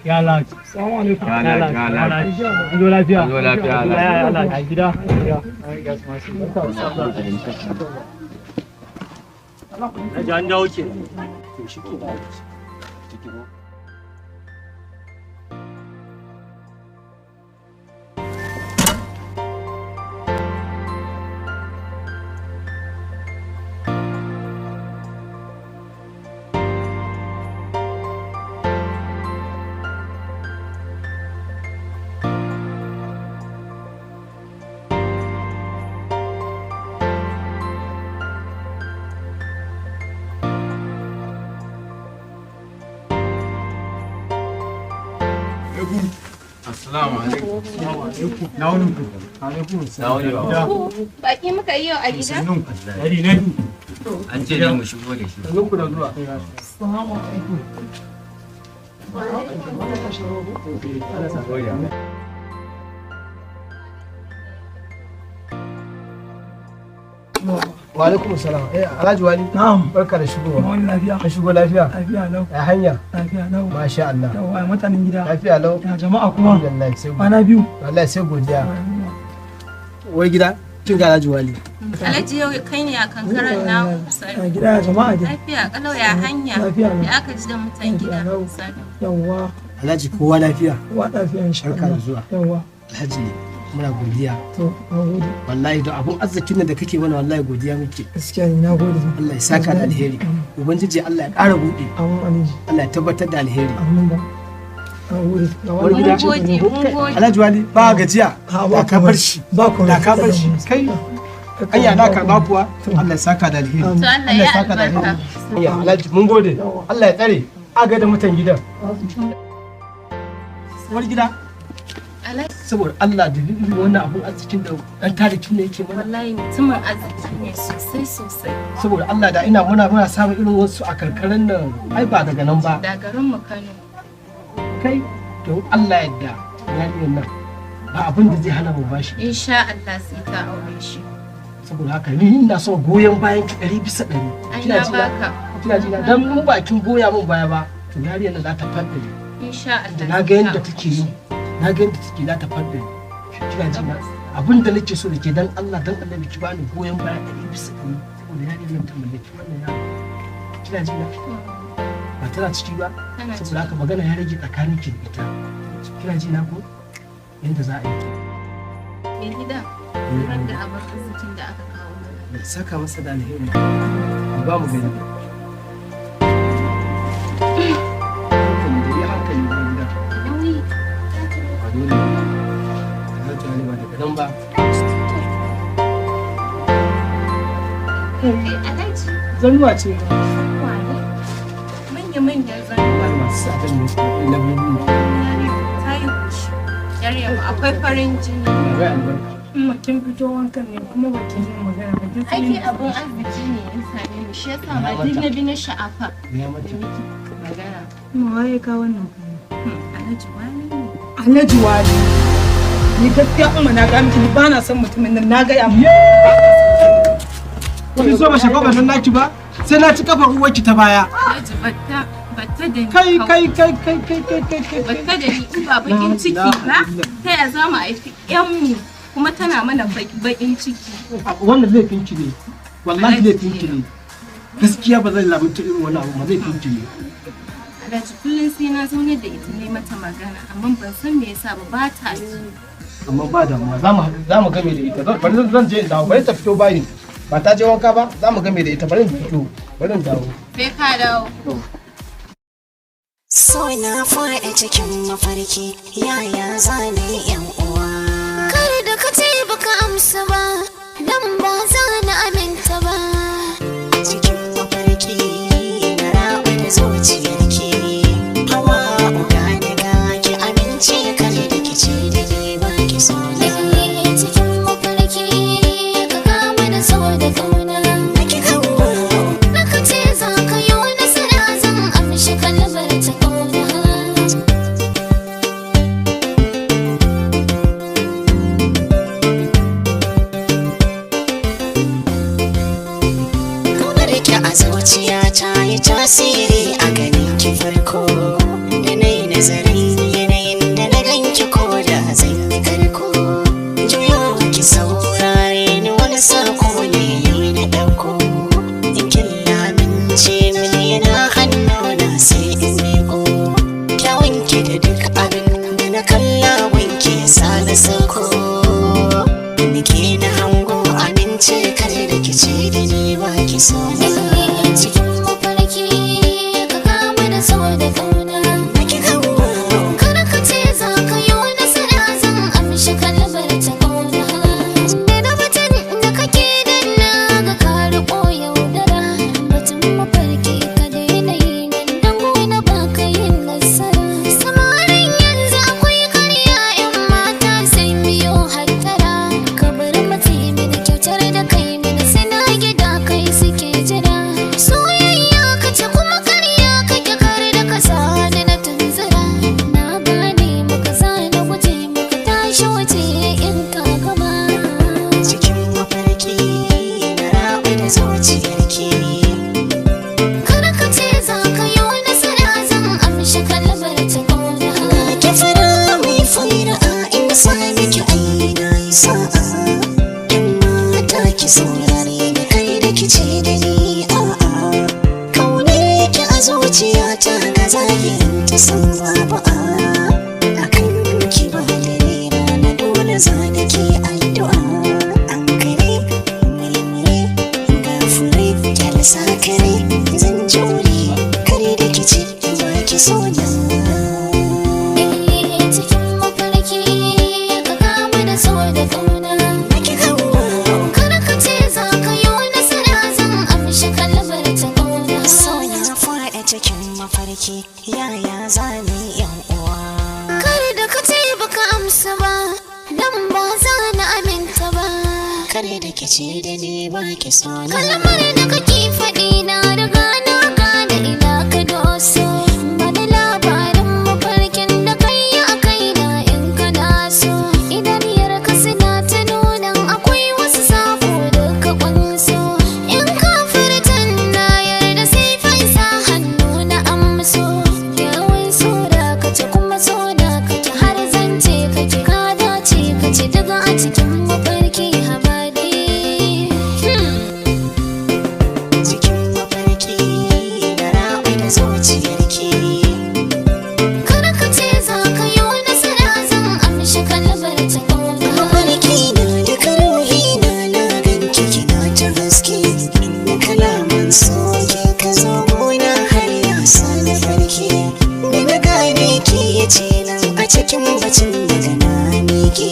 Ya Alhaji. Assalamu alaikum. Ya Alhaji. Ya Alhaji. An zo lafiya. An zo lafiya, Alhaji. Ya Alhaji. A gida. Alhaji an dawo ke. To shi ke da ciki ko. Assalamu alaikum. Na wuni ku. Alaikum Na wuni baba. Baki muka yi yau a gida? Dari na biyu. An ce ne mu shigo da shi. Sannun ku da zuwa. Assalamu alaikum. Wa alaikum salam. Eh, Alhaji Wali. Na'am. Barka da shigowa. Wani lafiya. Ka shigo lafiya? Lafiya lau. Ya hanya? Lafiya lau. Masha Allah. Yawwa ya mutanen gida. Lafiya lau. Ya jama'a kuma. Alhamdulillah sai godiya. Kwana biyu. Wallahi sai godiya. Uwar gida, kin ga Alhaji Wali. Alhaji yau kai ne a kankaran na Ya gida ya jama'a dai. Lafiya kalau ya hanya. Lafiya lau. Ya aka ji da mutan gida. Lafiya lau. Sannu. Yawwa. Alhaji kowa lafiya. Wa lafiya insha Barka da Allah. zuwa. Yawwa. Alhaji muna godiya. To, na gode. Wallahi da abun arzikin nan da kake mana wallahi godiya muke. Gaskiya ne na gode. Allah ya saka da alheri. Ubangiji Allah ya ƙara buɗe. Amin Alhaji. Allah ya tabbatar da alheri. Amin ba. Na gode. Ga Uwar wannan gida. Mun gode, mun gode. Alhaji Wali ba gajiya. Ha, ba Da ka bar shi. Ba komai. Da ka bar shi. Kai anya na karɓa kuwa. Allah ya saka da alheri. To Allah ya saka da albarka. alheri. Ya Alhaji mun gode. Allah ya tsare. A ga da mutan gidan. Uwar gida. Alhaji Saboda Allah da irin wannan abun arzikin da dan tarikin ne yake mana. wallahi mutumin arziki ne sosai sosai. Saboda Allah da ina muna samun irin wasu a karkaran nan ai ba daga nan ba. Da garin mu Kano. Kai don Allah yadda yarinyar nan ba abin da zai hana mu bashi. Insha Allah sai ta aure shi. Saboda haka ni ina son goyon bayan ki 100%. Ai Kina na ji na? baka. Kina ji na? Dan in ba kin goya min baya ba to yarinyar nan za ta faddare. Insha Allah. Da na ga yadda take yi na ga yadda take za ta faddare. Kina ji na? Abin da nake so da ke dan Allah dan Annabi ki bani goyon baya 100% saboda yarinyar nan ta mallaki wannan yaro. Kina ji na? Ba tana ciki ba. Tana Saboda haka magana ya rage tsakanin ki da ita. Kina ji na ko? Yanda za a yi. Mai gida. Ran da abin arzikin da aka kawo mana. Ya saka masa da alheri. Ba mu gani. Hankali da yi hankali da gida. Nauyi. Ba dole ba. Alhaji Wali ba daga nan ba. Kai Alhaji. Zannuwa ce. Wane? Manya-manyan zannuwa. Masu tsadar ne lambobi. Ta yi kushi. Yarinya akwai farin jini. Bai albarka. Umma kin fito wankan ne kuma ba ki yi magana ba kin san Aiki abin arziki ne ya same ni shi yasa ma duk na bi na sha'afa Ya da mata. miki magana. Umma waye ka wannan kayan? Alhaji wani ne. Alhaji Wali. Ni gaskiya umma na ga miki ni ba na son mutumin nan na gaya mu. Kin so ba shafa nan naki ba? Sai na ci kafar uwarki ta baya. Alhaji batta batta da ni. Kai kawai. kai kai kai kai kai kai kai. Batta da ni in ba bakin ciki ba. Ta ya za mu haifi ƴan mu kuma tana mana bakin ciki. Wannan laifin ki ne. Wallahi Alhaji laifin ki ne. Gaskiya ba zan lamunta irin wannan abu ba laifin ki ne. Alhaji kullum sai na zaunar da ita ne mata magana amma ban san me yasa ba ba ta ji. Amma ba damuwa za mu za mu game da ita. Bari zan je in dawo bari ta fito bayi. Ba ta je wanka ba za mu game da ita bari in fito bari in dawo. Sai ka dawo. So na faɗa cikin mafarki yaya zane yan uwa. Kar da ka ce baka amsa ba, dan ba za na aminta ba. Cikin mafarki na raba da zuciyarki. Hawa uga daga ki amince kar da ki ce da ni ba ki so na. Cikin mafarki ka kama da so da kauna. Nake hawa Naka ce za ka yi nasara zan amshi kalmar ta kauna. Kaunar ki a zuciya ta yi tasiri a ganin ki. ki da duk abin da na kalla wanke sa na sako. Nike na hango amince kare da kice da ni ba ki so na. Cikin mafarki ka kama da so da kauna. Nake kawo. Kar ka ce za ka yi nasara, zan amshi kalmar ta kauna. Da na batun da kake danna ga ka riƙo yaudara. Batun mafarki ka daina yi nan dan gona ba ka yin nasara. Samarin yanzu akwai karya, 'yan mata sai miyo hattara. Ka bar mace mini kyautar da kai mini, suna gida kai suke jira. Soyayya ka ce kuma karya kake, kar da ka sani na tunzura. Na gane maka, zana guje maka, tashi waje in ka gama. Cikin mafarki na rabu da zuciyarki. Kar ka ce za ka yi nasara, zan amshi kalmar ta kauna. Ki fara mai fara in na sami ki ai na yi sa'a. In mata ki saurare ni kai da ki ce da ni a'a. Kaunar ki a zuciyata ga zahirin ta san babu a. Akan ki ba dare rana dole za na ki addu'a. An kare murmure ga fure kyalsa kare zan jure kare da ki ce ba ki so na. Eh, cikin mafarki ka kama da so da kauna. Nake kawo. Kar ka ce za ka yi nasara, zan amshi kalmar ta kauna. So na faɗa cikin mafarki, yaya zani yan uwa. Kar da ka ce baka amsa ba, dan ba za na aminta ba. Kare da ke ce da ni ba ki so na. Kalmar da kake faɗi na riga na gane ina ka doso. Bani labarin mafarkin da kai yi a kaina in kana so. Idaniyar ka suna ta nunan akwai wasu sako da ka kunso. In ka furtan na yarda sai fansa hannu na amso. Kyawun sura ka ce kuma sona kake, har zance kake, ka dace kace daga a cikin mafarki habade. Cikin mafarki na rabu da zuciyarki. Kar ka ce za ka yi nasara, zan amshi kalmar ta kauna. Mafarki na duka ruhi na na ganki kina ta haske. Da kalaman soke ka zo gona har ya sa na farke. Da na gane ki ya ce nan a cikin bacin daga na miƙe.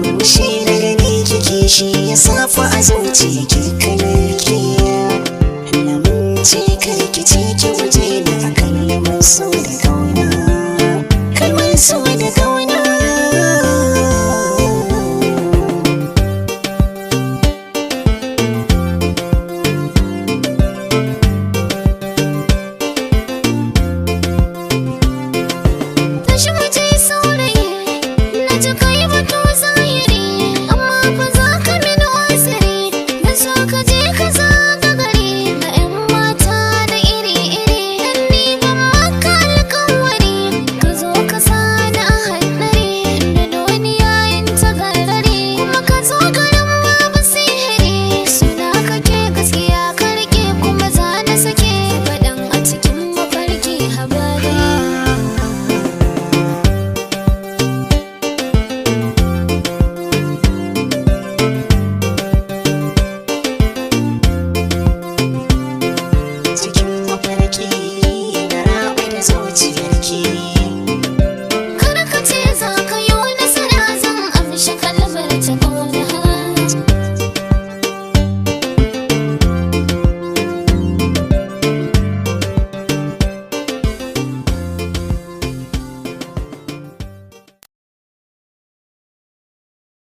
Murmushi na gani kike shi ya safa a zuciya ki kalarki. Lamun ce karki ce ki guje ni a kalmar so da kauna. Kalmar so da